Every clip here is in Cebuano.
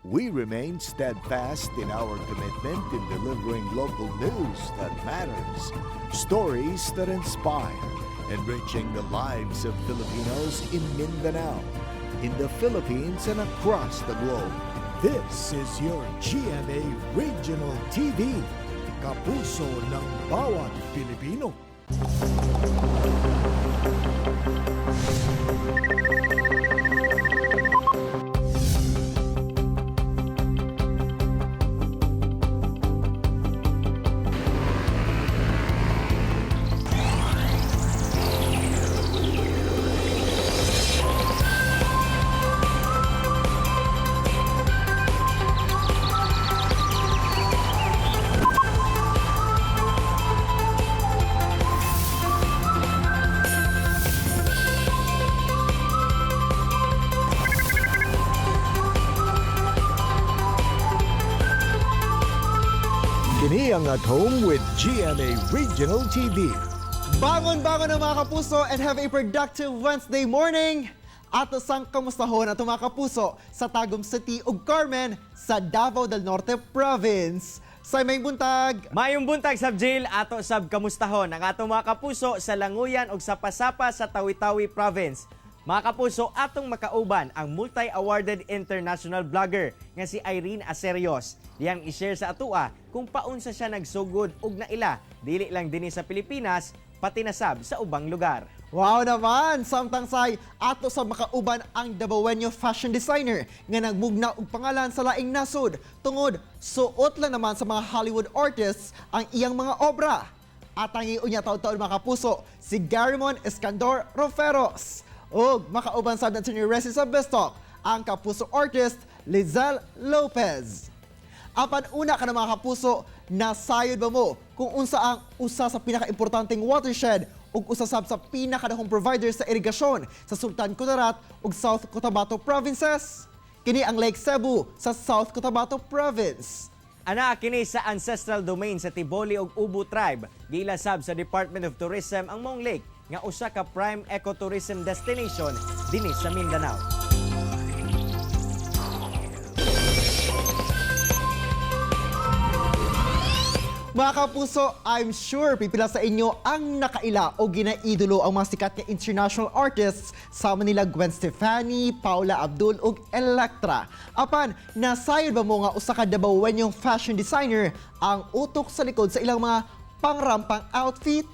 We remain steadfast in our commitment in delivering local news that matters, stories that inspire, enriching the lives of Filipinos in Mindanao, in the Philippines, and across the globe. This is your GMA Regional TV, kapuso ng bawat Pilipino. Kini ang At Home with GMA Regional TV. Bangon-bangon na, mga kapuso, and have a productive Wednesday morning! Ato sang kamustahon ato, mga kapuso, sa Tagum City ug Carmen sa Davao del Norte Province. Sa may buntag! Mayong buntag sab, Jill, ato sab kamustahon ang ato mga kapuso sa Languyan ug sa Pasapa sa Tawi-Tawi Province. Mga kapuso, atong makauban ang multi-awarded international vlogger nga si Irene Acerios. Diyang i-share sa atua kung paunsa siya nagsugod ug naila dili lang dinhi sa Pilipinas, pati na sab sa ubang lugar. Wow naman! Samtang say, ato sa makauban ang Dabawenyo fashion designer nga nagmugna og pangalan sa laing nasod tungod suot lang naman sa mga Hollywood artists ang iyang mga obra. At ang unya taon-taon, mga kapuso, si Garimon Escandor Roferos. Ug makauban sa natin ni Resi sa Best Talk, ang kapuso artist Lizelle Lopez. Apan una ka na, mga kapuso, nasayod ba mo kung unsa ang usa sa pinakaimportanteng watershed ug usa sab sa pinakadakong provider sa irigasyon sa Sultan Kudarat ug South Cotabato provinces? Kini ang Lake Sebu sa South Cotabato Province. Ana kini sa ancestral domain sa Tiboli ug Ubu tribe. Giila sab sa Department of Tourism ang Mong Lake nga usa ka prime ecotourism destination dinhi sa Mindanao. Mga kapuso, I'm sure pipila sa inyo ang nakaila o ginaidolo ang mga sikat nga international artists sama nila Gwen Stefani, Paula Abdul ug Elektra. Apan, nasayod ba mo nga usa ka Dabawenyong fashion designer ang utok sa likod sa ilang mga pangrampang outfit?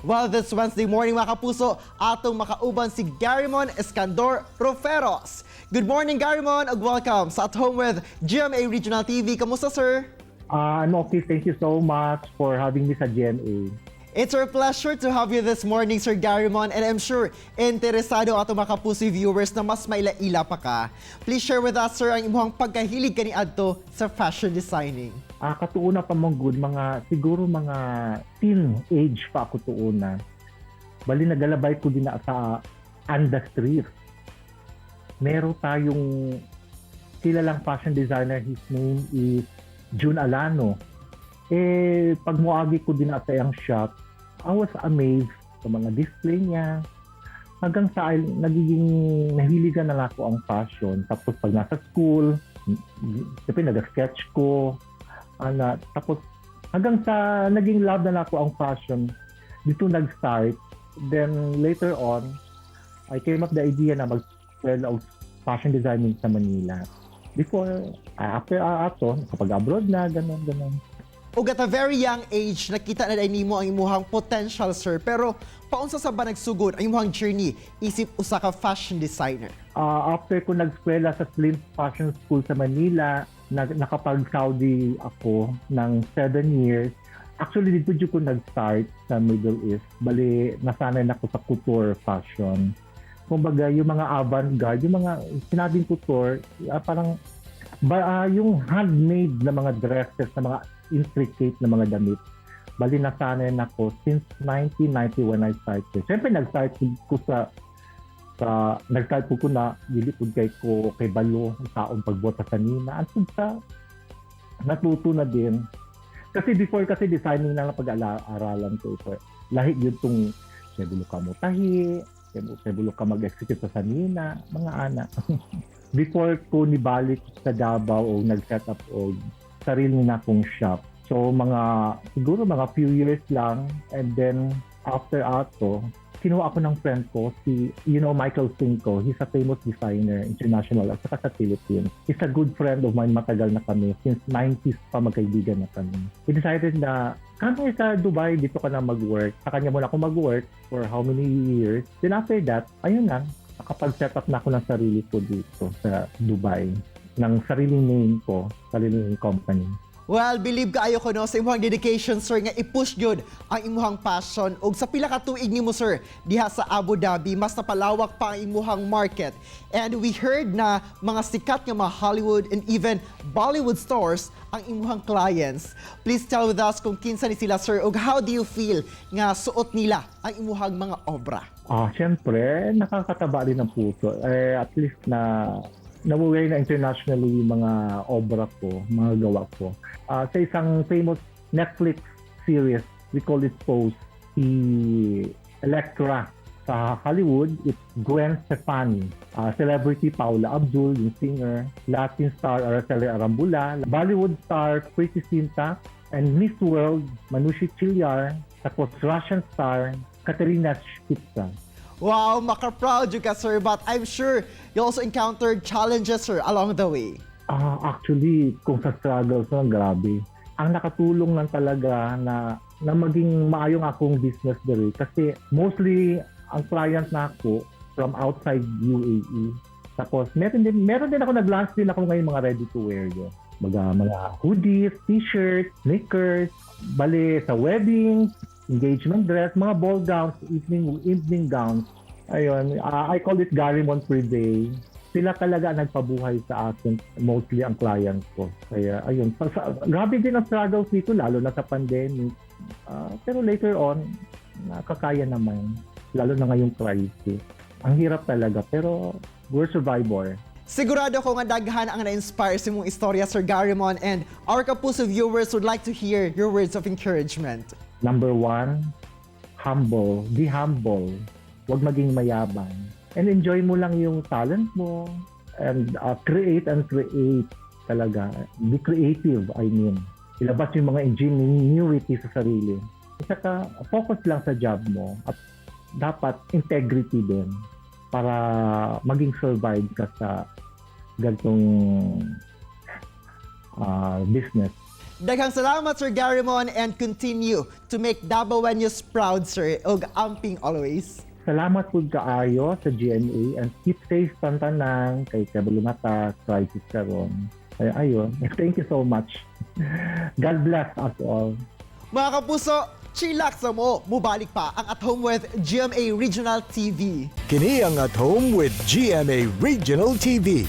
Well, this Wednesday morning, mga kapuso, atong makauban si Garimon Escandor Roferos. Good morning, Garimon, ug welcome sa At Home with GMA Regional TV. Kamusta, sir? I'm okay. Thank you so much for having me sa GMA. It's our pleasure to have you this morning, Sir Garimon, and I'm sure interesado ato mga kapuso viewers na mas maila-ila pa ka. Please share with us, sir, ang imuhang pagkahilig kaniadto sa fashion designing. Katuuna pa man gud, mga siguro mga teen age pa ako tuuna. Bali nagalabay ko din na sa Anda Street. Meron tayong kilalang fashion designer, his name is Jun Alano. Eh, pag muagi ko din na sa iyang shop, I was amazed sa mga display niya. Hanggang sa ay, nagiging nahiligan na lang ako ang fashion. Tapos pag nasa school, siyempre nag-sketch ko. Ana, tapos hanggang sa naging love na lang ako ang fashion. Dito nag-start. Then later on, I came up the idea na mag-school of fashion designing sa Manila. Before, after ato, kapag abroad na, gano'n, gano'n. Ug at a very young age, nakita na diay nimo ang imuhang potential, sir. Pero paunsa sa ba nagsugod ang imuhang journey isip usa ka fashion designer? After ko nag-eskwela sa Slim Fashion School sa Manila, nakapag-Saudi ako ng 7 years. Actually, dito jud ko nag-start sa Middle East. Bali, nasanay na ako sa couture fashion. Kumbaga, yung mga avant-garde, yung mga sinabing couture, parang ba, yung handmade na mga dresses, na mga intricate na mga damit. Bali, nasanay na ako since 1990 when I started. Siyempre, nag-start ko sa nag-start po ko na dili pud kay ko kay balo taong pagbuhat sa sanina antod sa natuto na din kasi. Before kasi, designing lang ang pag-aaralan ko ito. Lahi yun tong kay ka mo tahi, kay ka mag-execute sa sanina, mga ana. Before ko nibalik sa Davao o nag-set up og sarili na akong shop. So mga siguro mga few years lang, and then after ato, kinuha ako ng friend ko, si Michael Cinco. He's a famous designer international at saka sa Philippines. He's a good friend of mine, matagal na kami. Since 90s pa magkaibigan na kami. We decided na kami sa Dubai, dito ka na mag-work. Sa kanya muna ako mag-work for how many years. Then after that, ayun na, nakapag-set up na ako ng sarili ko dito sa Dubai, ng sariling name ko, sariling company. Well, believe kaayo ko, no, sa imuhang dedication, sir, nga i-push gyud ang imuhang passion ug sa pila ka tuig nimo, sir, diha sa Abu Dhabi, mas napalawak pa ang imuhang market. And we heard na mga sikat nga mga Hollywood and even Bollywood stars ang imuhang clients. Please tell with us kung kinsa ni sila, sir, ug how do you feel nga suot nila ang imuhang mga obra? Ah, syempre, nakakataba din ng puso. Eh, at least na nabuhay na internationally yung mga obra ko, mga gawa ko. Ah, sa isang famous Netflix series, we call it Pose, si Electra sa Hollywood, it's Gwen Stefani. Ah, celebrity Paula Abdul, yung singer, Latin star Araceli Arambula, Bollywood star Preity Zinta, and Miss World Manushi Chhillar, tapos Russian star Katerina Spitza. Wow, maka-proud jud ka, sir, but I'm sure you also encountered challenges, sir, along the way. Ah, actually, kung sa struggles na, grabe. Ang nakatulong lang talaga na maging maayong akong business diri kasi mostly ang client na ako from outside UAE. Tapos meron din ako, nag-launch din ako ngayon mga ready to wear yun. Mga hoodies, t-shirts, sneakers, bale sa weddings, engagement dress, mga ball gowns, evening evening gowns. Ayun, I call it Garimon Privé. Sila talaga ang nagpabuhay sa akin, mostly ang client ko. Kaya ayun, grabe din ang struggles dito, lalo na sa pandemic. Ah, pero later on, nakakaya naman, lalo na ngayong crisis. Ang hirap talaga, pero we're survivor. Sigurado ko nga daghan ang na-inspire sa imong istorya, Sir Garimon, and our Kapuso viewers would like to hear your words of encouragement. Number one, humble. Be humble. Huwag maging mayabang. And enjoy mo lang yung talent mo. And create and create talaga. Be creative, I mean. Ilabas yung mga ingenuity sa sarili. At saka, focus lang sa job mo. At dapat integrity din para maging survive ka sa ganitong business. Daghang salamat, Sir Garimon, and continue to make Dabawenyos proud, sir. Og amping always. Salamat po kaayo sa GMA and keep safe tantanan kay kabalo mata crisis karon. Ay, ayun. Thank you so much. God bless us all. Mga kapuso, chillax na mo. Mubalik pa ang At Home with GMA Regional TV. Kini ang At Home with GMA Regional TV.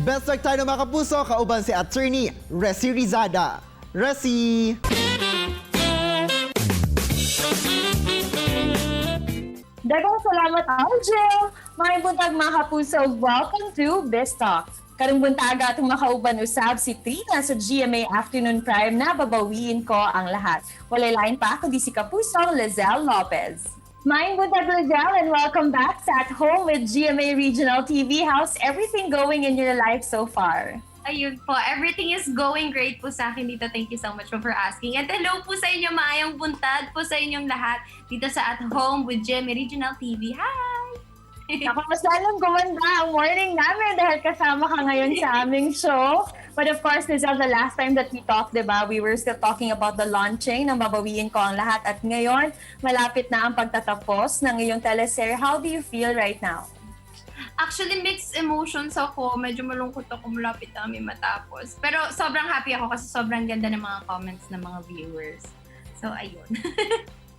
Best luck tayo, mga kapuso, kauban si Attorney Resi Rizada. Resi! Daghang salamat, Aljo! Maayong buntag, mga kapuso. Welcome to Biz Talk. Karong buntaga atong makauban usab si Trina sa GMA Afternoon Prime na Babawiin Ko Ang Lahat. Walay lain pa kundi si Kapusong Liezel Lopez. Maayong buntag, Liezel, and welcome back sa At Home with GMA Regional TV. How's everything going in your life so far? Ayun po, everything is going great po sa akin dito. Thank you so much po for asking. And hello po sa inyo, maayong buntag po sa inyong lahat dito sa At Home with GMA Regional TV. Hi! Ako, mas lalong gumanda ang morning namin dahil kasama ka ngayon sa aming show. But of course, Liezel, the last time that we talked, di ba, we were still talking about the launching ng Babawiin Ko Ang Lahat. At ngayon, malapit na ang pagtatapos ng iyong teleserye. How do you feel right now? Actually, mixed emotions ako. Medyo malungkot ako, malapit na kami matapos. Pero sobrang happy ako kasi sobrang ganda ng mga comments ng mga viewers. So, ayun.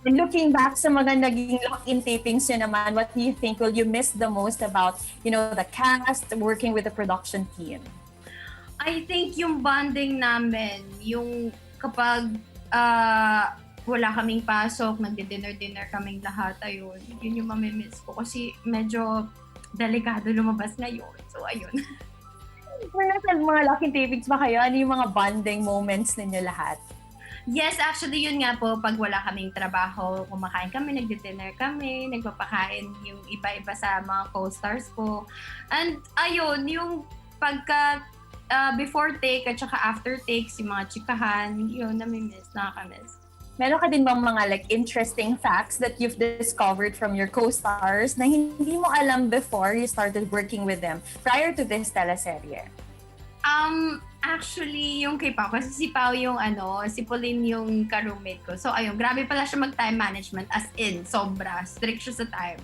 And looking back sa mga naging lock-in tapings nyo naman, what do you think will you miss the most about the cast, working with the production team? I think yung bonding namin, yung kapag wala kaming pasok, nagdi-dinner-dinner kaming lahat, ayun. Yun yung mamimiss ko kasi medyo delikado lumabas ngayon. So, ayun. Kung nasa mga lock-in tapings ba kayo, ano yung mga bonding moments ninyo lahat? Yes, actually yun nga po, pag wala kaming trabaho, kumakain kami, nagdi-dinner kami, nagpapakain yung iba-iba sa mga co-stars ko. And ayun, yung pagka before take at saka after takes, yung mga chikahan, yun, namimiss, nakakamiss. Meron ka din bang mga like interesting facts that you've discovered from your co-stars na hindi mo alam before you started working with them prior to this teleserye? Actually, yung kay Pao, kasi si Pao yung ano, si Pauline yung ka-roommate ko. So, ayun, grabe pala siya mag-time management, as in, sobra. Strict siya sa time.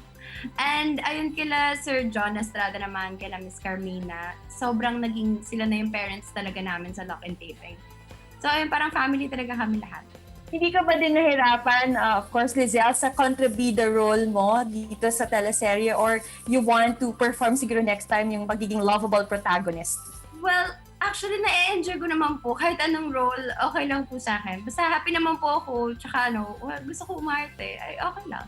And ayun, kila Sir John Estrada naman, kila Miss Carmina, sobrang naging sila na yung parents talaga namin sa lock and taping. So, ayun, parang family talaga kami lahat. Hindi ka ba din nahirapan, of course, Liezel, sa kontrabida role mo dito sa teleserye, or you want to perform siguro next time yung pagiging lovable protagonist? Well, actually, na-enjoy ko naman po. Kahit anong role, okay lang po sa akin. Basta happy naman po ako. Tsaka ano, well, gusto ko umarte. Ay, okay lang.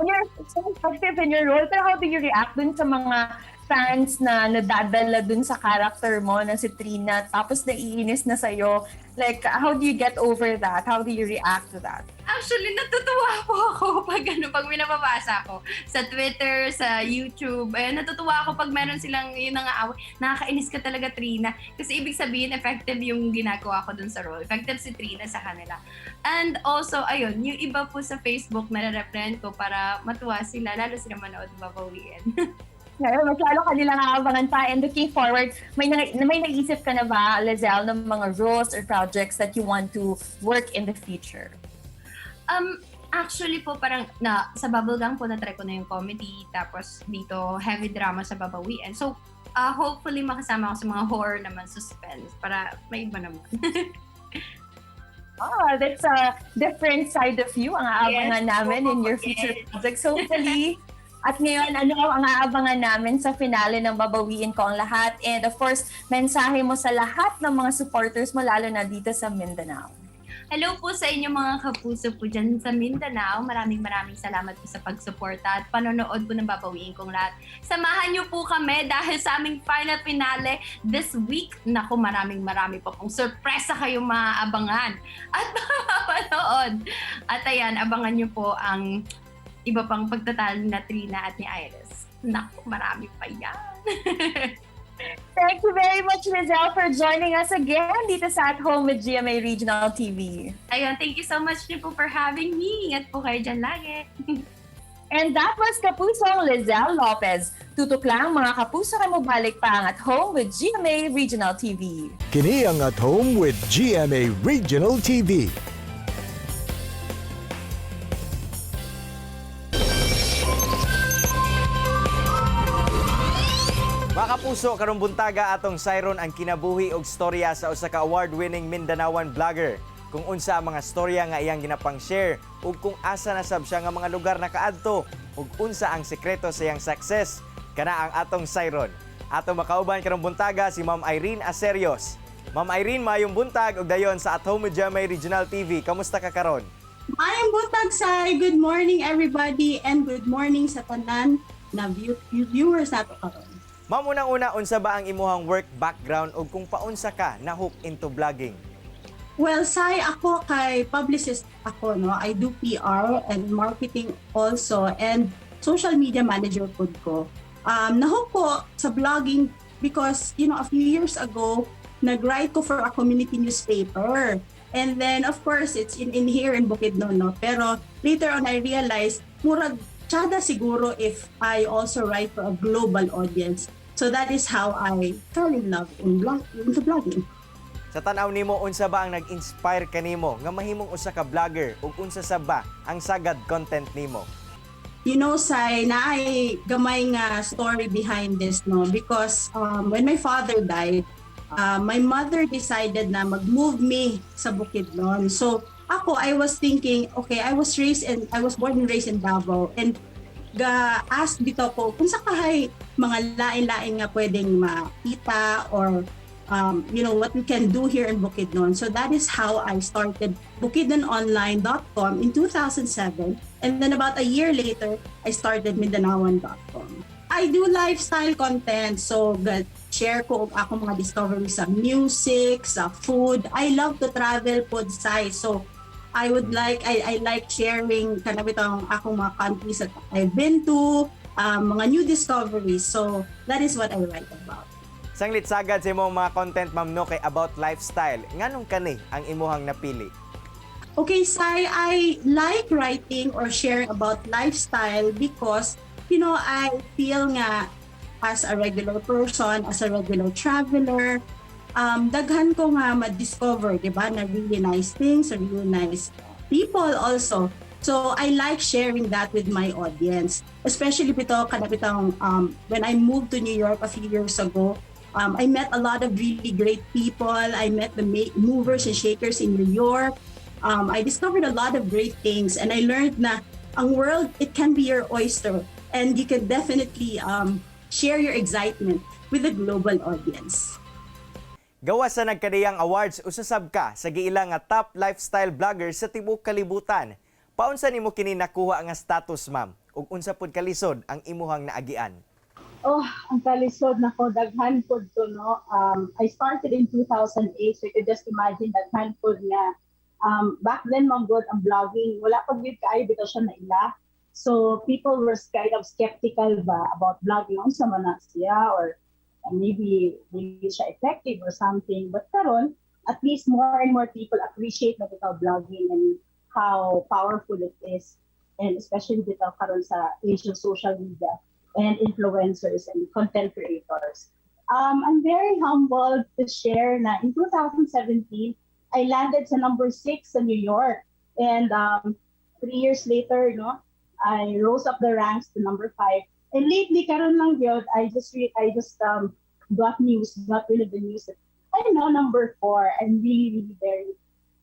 When you're so effective in your role, pero how do you react dun sa mga fans na nadadala dun sa character mo na si Trina, tapos naiinis na sa'yo? Like, how do you get over that? How do you react to that? Actually, natutuwa po ako pag ano, pag may nababasa ako sa Twitter, sa YouTube. Ayun, natutuwa ako pag meron silang yun ang away. "Nakakainis ka talaga, Trina." Kasi ibig sabihin, effective yung ginagawa ko dun sa role. Effective si Trina sa kanila. And also, ayun, yung iba po sa Facebook, nare-replyan ko para matuwa sila, lalo sila manood ng Babawiin. Ngayon, mas lalo ka nilang aabangan pa and looking forward. May naisip ka na ba, Liezel, ng mga roles or projects that you want to work in the future? Actually po, parang na, sa Bubble Gang po, na-try ko na yung comedy. Tapos dito, heavy drama sa Babawiin. So, hopefully makasama ako sa mga horror naman, suspense, para may iba naman. Ah, that's a different side of you ang aabangan namin in your future projects. Hopefully. At ngayon, ano ang aabangan namin sa finale ng Babawiin Ko ang Lahat? And of course, mensahe mo sa lahat ng mga supporters mo, lalo na dito sa Mindanao. Hello po sa inyo, mga kapuso po dyan sa Mindanao. Maraming maraming salamat po sa pagsuporta at panonood po ng Babawiin Kong Lahat. Samahan niyo po kami dahil sa aming final finale this week. Naku, maraming marami pa pong sorpresa kayong maaabangan at mapapanood. At ayan, abangan niyo po ang iba pang pagtatalo na Trina at ni Iris. Naku, marami pa yan. Thank you very much, Liezel, for joining us again dito sa At Home with GMA Regional TV. Ayun, thank you so much din po for having me. Ingat po kayo dyan lagi. And that was Kapusong Liezel Lopez. Tutok lang, mga kapuso, kay mobalik pa ang At Home with GMA Regional TV. Kini ang At Home with GMA Regional TV. Mga kapuso, karong buntaga atong sayron ang kinabuhi og storya sa usa ka award-winning Mindanaoan vlogger. Kung unsa ang mga storya nga iyang ginapang-share ug kung asa na sab siya nga mga lugar nakaadto ug unsa ang sekreto sa iyang success, kana ang atong sayron. Atong makauban karong buntaga si Ma'am Irene Aserios. Ma'am Irene, maayong buntag ug dayon sa At Home with GMA Regional TV. Kamusta ka karon? Maayong buntag, Sai. Good morning, everybody, and good morning sa tanan na viewers nato karon. Ma'am, unang-una, unsa ba ang imuhang work background ug kung paunsa ka na hook into vlogging? Well, Sai, ako kay publicist ako, no? I do PR and marketing also and social media manager pud ko. Nahook ko sa blogging because a few years ago, nag-write ko for a community newspaper. And then, of course, it's in here in Bukidnon, no? Pero later on, I realized, murag tsada siguro if I also write for a global audience. So that is how I fell in love into blogging. Sa tan-aw nimo, unsa ba ang nag-inspire kanimo nga mahimong usa ka vlogger ug unsa sa ba ang sagad content nimo? Sai, naay gamay nga story behind this, no? Because when my father died, my mother decided na mag-move me sa Bukidnon. So, ako, I was thinking, okay, I was born and raised in Davao. And ga-ask dito ko kung unsa kahay mga lain-lain nga pwedeng makita or what we can do here in Bukidnon. So that is how I started bukidnononline.com in 2007. And then about a year later, I started mindanaoan.com. I do lifestyle content. So, Nag-share ko og akong mga discoveries sa music, sa food. I love to travel pod, Sai. So I like sharing kana bitong akong mga countries that I've been to, mga new discoveries. So that is what I write about. Sanglit sagad sa imong mga content, ma'am, no, kay about lifestyle. Nganong kani ang imuhang napili? Okay, Sai, I like writing or sharing about lifestyle because, I feel nga as a regular person, as a regular traveler, daghan ko nga ma-discover, di ba, na really nice things, really nice people also. So, I like sharing that with my audience. Especially bitaw, kana bitong, when I moved to New York a few years ago, I met a lot of really great people. I met the movers and shakers in New York. I discovered a lot of great things and I learned na ang world, it can be your oyster and you can definitely share your excitement with the global audience. Gawas sa nagkadiyang awards, usa sab ka sa giila nga top lifestyle vlogger sa tibuok kalibutan. Paunsa nimo kini nakuha nga status, ma'am? Ug unsa pud kalisod ang imuhang naagian? Oh, ang kalisod nako, daghan pod to, no. I started in 2008, so you could just imagine daghan pod nga. Back then man gud, ang blogging, wala pa gyud kaayo bitaw siya naila. So people were kind of skeptical ba about blogging, unsa man na siya or maybe dili siya effective or something. But karon, at least more and more people appreciate na bitaw blogging and how powerful it is, and especially bitaw karon sa age of social media and influencers and content creators. I'm very humbled to share na in 2017, I landed sa number 6 sa New York. And 3 years later, no, I rose up the ranks to number 5. And lately, karon lang yun, I just got rid of the news that I'm now number 4. I'm really, really very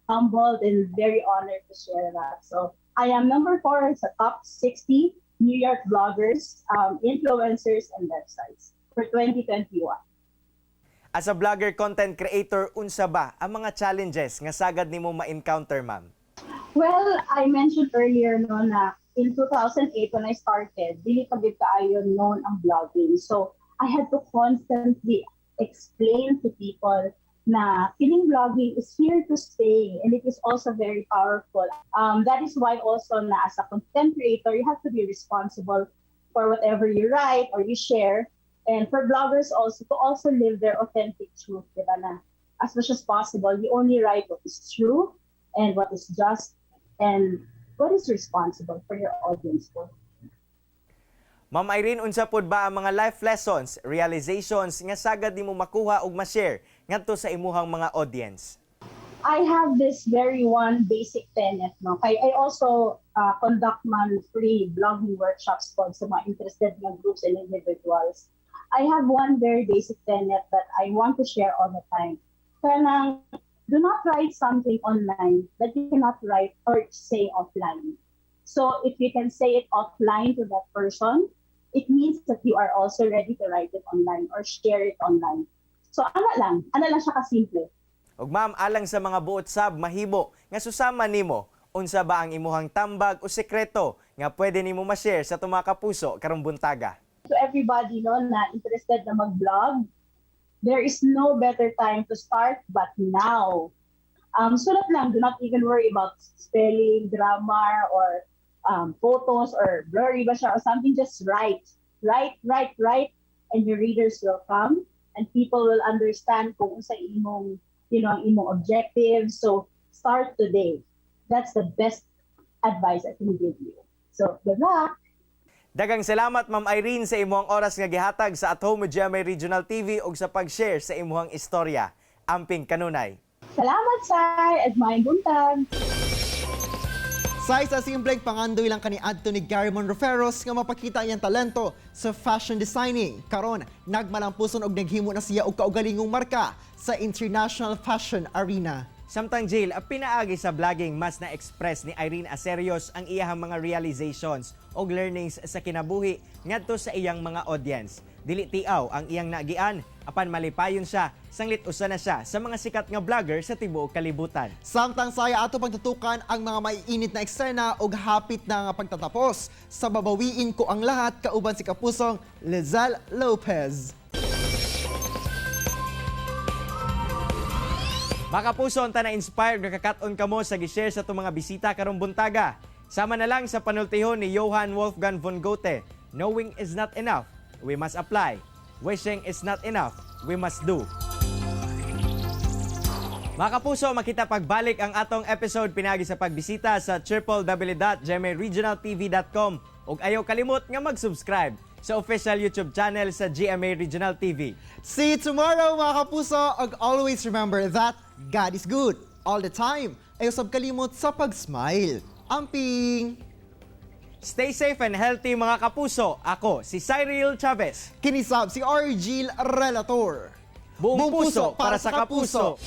humbled and very honored to share that. So I am number 4 sa top 60 New York bloggers, influencers, and websites for 2021. As a vlogger content creator, unsa ba ang mga challenges nga sagad nimo ma-encounter, ma'am? Well, I mentioned earlier, no, na in 2008 when I started, dili pa gyud kaayo known ang blogging. So I had to constantly explain to people na kining blogging is here to stay and it is also very powerful. That is why also na as a content creator, you have to be responsible for whatever you write or you share. And for bloggers also to also live their authentic truth, diba na as much as possible, you only write what is true and what is just and what is responsible for your audience po. Ma'am Irene, unsa pod ba ang mga life lessons, realizations nga sagad nimo makuha ug ma-share ngadto sa imuhang mga audience? I have this very one basic tenet, no? Kay I also conduct man free blogging workshops po sa mga interested nga groups and individuals. I have one very basic tenet that I want to share all the time. Kanang, do not write something online that you cannot write or say offline. So if you can say it offline to that person, it means that you are also ready to write it online or share it online. So ana lang siya kasimple. Ug ma'am, alang sa mga buot sab mahimo nga susama nimo, unsa ba ang imuhang tambag o sekreto nga pwede nimo ma-share sa atong mga kapuso karong buntaga? To everybody, no, na interested na mag-blog, there is no better time to start but now. Sulat lang, do not even worry about spelling, grammar, or photos, or blurry ba siya or something. Just write. Write, write, write, and your readers will come and people will understand kung unsa imong, ang imong objective. So, start today. That's the best advice I can give you. So, good luck! Daghang salamat, Ma'am Irene, sa imuhang oras nga gihatag sa At Home with GMA Regional TV ug sa pag-share sa imuhang istorya. Amping kanunay. Salamat, Sai, at maayong buntag! Sai, sa simpleng pangandoy lang kaniadto ni Garimon Roferos nga mapakita iyang talento sa fashion designing. Karon, nagmalampuson og naghimo na siya og kaugalingong marka sa international fashion arena. Samtang Jill, pinaagi sa vlogging, mas na-express ni Irene Acerios ang iyahang mga realizations og learnings sa kinabuhi ngadto sa iyang mga audience. Dili tiaw ang iyang naagian, apan malipayon siya sanglit usa na siya sa mga sikat nga vlogger sa tibuok kalibutan. Samtang saya, ato pagtutukan ang mga maiinit na eksena og hapit na nga pagtatapos sa Babawiin Ko ang Lahat kauban si kapusong Lizelle Lopez. Mga kapuso, unta na-inspired nakakat-on kamo sa gi-share sa atong mga bisita karong buntaga. Sama na lang sa panultihon ni Johann Wolfgang von Goethe, "Knowing is not enough, we must apply. Wishing is not enough, we must do." Mga kapuso, makita pagbalik ang atong episode pinagi sa pagbisita sa www.gmaregionaltv.com ug ayaw kalimot nga mag-subscribe sa official YouTube channel sa GMA Regional TV. See you tomorrow, mga kapuso. Ug always remember that God is good all the time. Ayaw sab kalimot sa pag-smile. Amping! Stay safe and healthy, mga kapuso. Ako si Cyril Chavez. Kini sab si Argil Relator. Buong puso para sa kapuso.